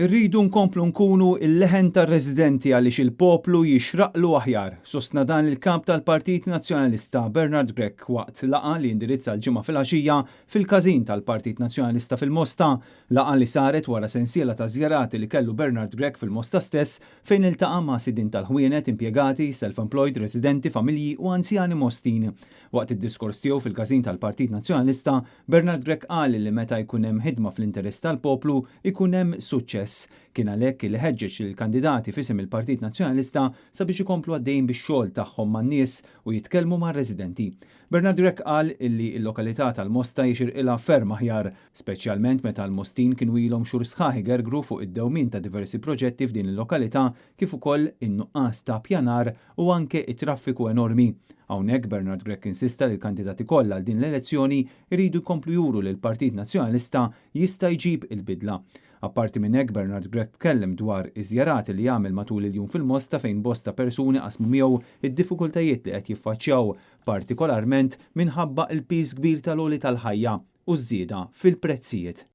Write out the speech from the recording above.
Irridu nkomplu nkunu l-leħen tar-residenti għaliex il-poplu jixraqlu aħjar, sostna dan il-Kap tal-Partit Nazzjonalista Bernard Grech waqt laqgħa li indirizza l-Ġimgħa filgħaxija fil-każin tal-Partit Nazzjonalista fil-Mosta. Laqgħa li saret wara sensiela ta' żjarati li kellu Bernard Grech fil-Mosta stess fejn iltaqa' ma' sidien tal-ħwienet, impjegati, self-employed, residenti, familji u anzjani Mostin. Waqt id-diskors tiegħu fil-każin tal-Partit Nazzjonalista, Bernard Grech qal li meta jkun hemm ħidma fl-interess tal-poplu, ikun hemm suċċess. Kien għalhekk li ħeġġeġ lill-kandidati f'isem il-Partit Nazzjonalista sabiex ikomplu għaddejjin bix-xogħol tagħhom man-nies u jitkellmu mar-residenti. Bernard Grech qal illi l-lokalità tal-Mosta jixirqilha ferm aħjar, speċjalment meta l-Mostin kienu ilhom xhur sħaħ igergru fuq id-dewmien ta' diversi proġetti f'din il-lokalità kif ukoll in-nuqqas ta' ppjanar u anke t-traffiku enormi. Hawnhekk Bernard Grech insista li l-kandidati kollha għal din l-elezzjoni jridu jkomplu juru li l-Partit Nazzjonalista jista' jġib il-bidla. Apparti minn hekk Bernard Grech tkellem dwar iż-żjarat li għamel matul il-jum fil-Mosta fejn bosta persuni qasmu miegħu d-diffikultajiet li qed jiffaċċjaw, partikolarment minħabba l-piż kbir tal-għoli tal-ħajja u ż-żieda fil-prezzijiet.